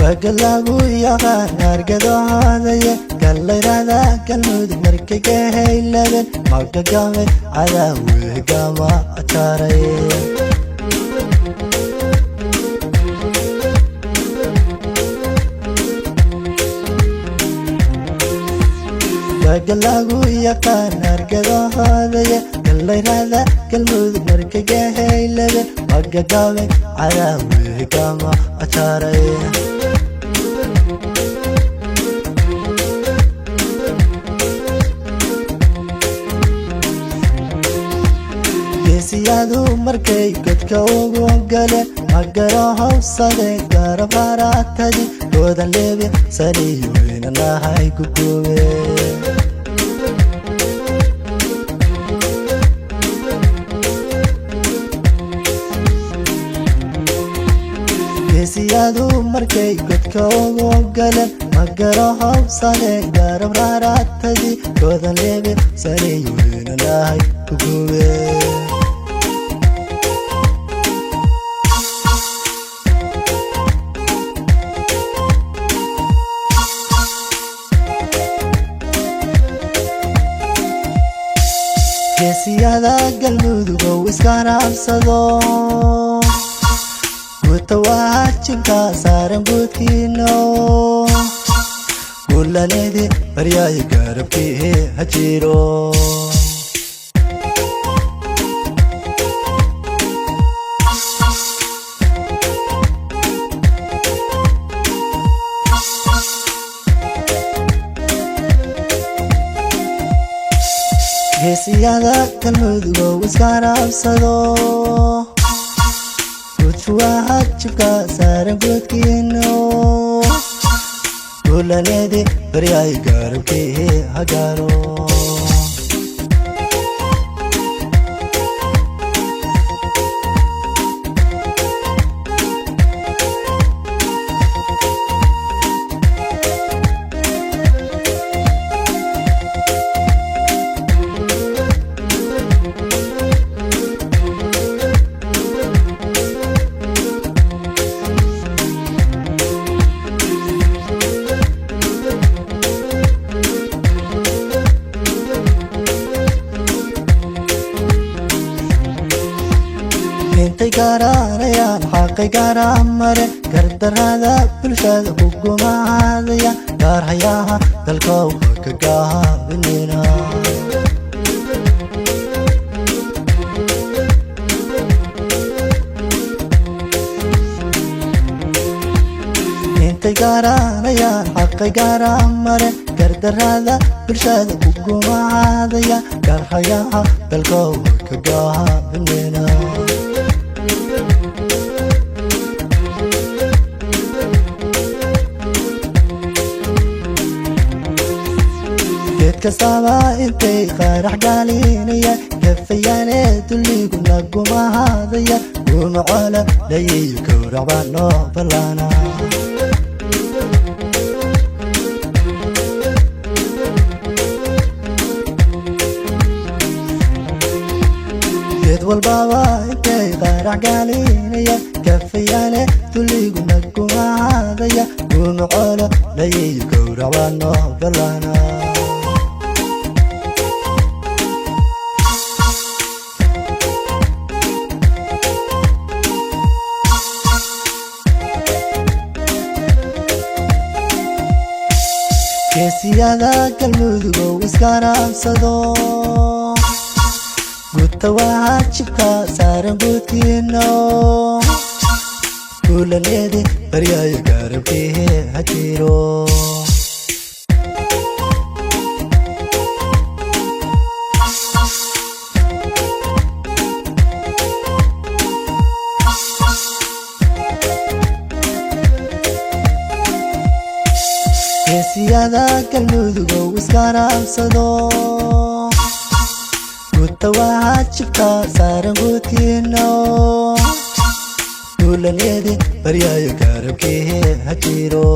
Gagalagu yaqaan argadahoodaya gallayrada Galmudug markay ka hayladen magagame cadaawe gama ataaray. Gagalagu yaqaan argadahoodaya gallayrada Galmudug markay ka hayladen magagame cadaawe gama ataaray. Geesiyadu markay godka ugu galeen magaro hawsade garab raratadi goodan lebi saniyo inanahay gugube. Geesiyadu markay godka ugu galeen magaro hawsade garab raratadi goodan lebi saniyo inanahay gugube. Geesiyada Galmudugow iskaraabsado guuta waajibka saaran guudkiino guulanedi baryaayo garabkii ha jiro. Geesiyada Galmudugow iskaraabsado guudku waajibka saaran guudkiino guulaneedi baryaayo garabkii ha gaaro. Intay garanayaan xaqay garamare gardarada bulshada ku gumaadaya gaarhayaha dalkow ka gaabinina. Intay garanayaan xaqay garamare gardarada bulshada ku gumaadaya gaarhayaha dalkow ka gaabinina. Geed kastaba intay qarax galinaya gafayaane dulligu nagumahadaya gumacola layiyo gowrac baa noo ballaana. Geed walbaba intay qarax galinaya gafayaane dulligu nagumahadaya gumacola layiyo gowrac baa noo ballaana. Geesiyada Galmudugow iskaraabsado guuta waajibka saaran guudkiino guulaneedi baryaayo garabkii ha jiro. Geesiyada Galmudugow iskaraabsado guuta waajibka saaran guudkiino guulaneedi baryaayo garabkii ha jiro.